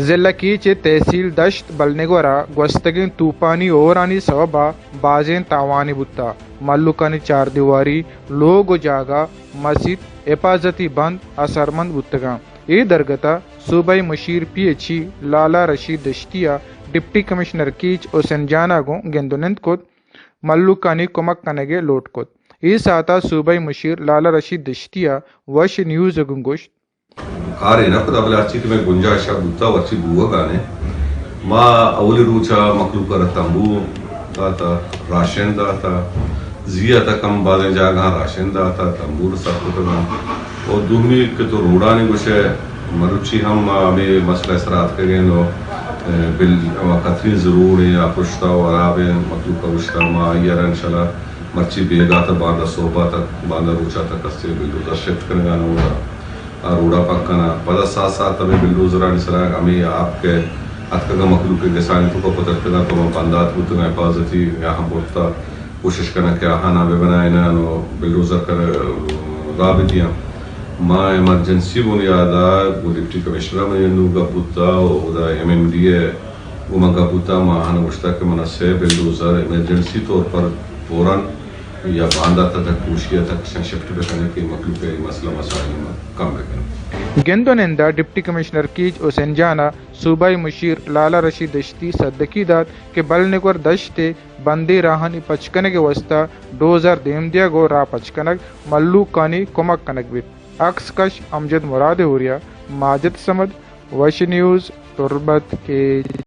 ضلع کیچ ءِ تحصیل دشت بلنگور ءَ گوستگیں توپانی ہورانی سوب ءَ بازیں تاوانے بوتگ۔ مھلوکانی چاردیواری، لوگ ءُ جاگہ، مسیت حفاظتی بند اثرمند بوتگ اَنت۔ اے درگت ءَ صوبائی مشیر پی ایچ ای لالا رشید دشتی ءَ ڈپٹی کمشنر کیچ حسین جان ءَ گوں گند ءُ نند کت، مھلوکانی کمک کنگ ءِ لوٹ کت۔ اے ساعت ءَ صوبائی مشیر لالا رشید دشتی ءَ وش نیوز ءَ گوں گوشت۔ کارے نہ کتہ، بلے ہرچی کہ مئے گنجائش ءَ بوتہ، ہرچی بوہگ ءَ اِنت۔ ما اولی روچ ءَ مخلوق ءَ را تمبو داتہ، راشن داتہ، زی ءَ تک ہم بازیں جاگہاں راشن داتہ، تمبو سر کتگ اَنت۔ اور دومی کہ تو روڈانی گوش ئے، مروچی ہم ما ہمے مسئلہ ءِ سرا اتکگ ایں اور، اے، بل-، ہما کترین زروڑ ایں یا پشتا و ہراب ایں، مخلوق ءَ گوشتہ ما آئی ءَ را انشاءاللہ مرچی بیگاہ تا باندا صحب ءَ تک، باندا روچ ءَ تک کسے بلڈوزر شفٹ کنگ ءَ نہ اوں، آ روڈ ءَ پک کناں۔ پدا ساتھ ساتھ ہمے بلڈوزرانی سرا ہمے آپ کہ اتکگ ءَ مخلوق ءِ گسانی توکا پترتگ اَنت، تو ما بندات بوتگ اَنت، حفاظتی یا ہم برتا کوشش کناں کہ آہاں نہ بہ بنائیناں و بلڈوزر کر راہ بہ دیاں۔ ما ایمرجنسی بنیاد ءَ گوں ڈپٹی کمشنر ءَ منی انو گپ بوتا و اودا ایم ایم ڈی ءَ گوں من گپ بوتا، ما آہاں گوشتا کہ منا سئے بلڈوزر ایمرجنسی طور پر فوراً یا باندات ءَ تک، کوشی ءَ تک شفٹ بہ کنیں کہ مخلوق ءِ مسئلہ مسائل ما کم بہ کنیں۔ گند ءُ نند ءَ ڈپٹی کمشنر کیچ حسین جان ءَ صوبائی مشیر لالا رشید دشتی صدقی دات کہ بلنگور دشت ءِ بندیں راہانی پچ کنگ ءِ واستہ ڈوزر دیم دیگ ءُ راہ پچ کنگ، مھلوکانی کمک کنگ بیت۔ عکس کش امجد مراد ہوریا، ماجد صمد، وش نیوز، تربت کیچ۔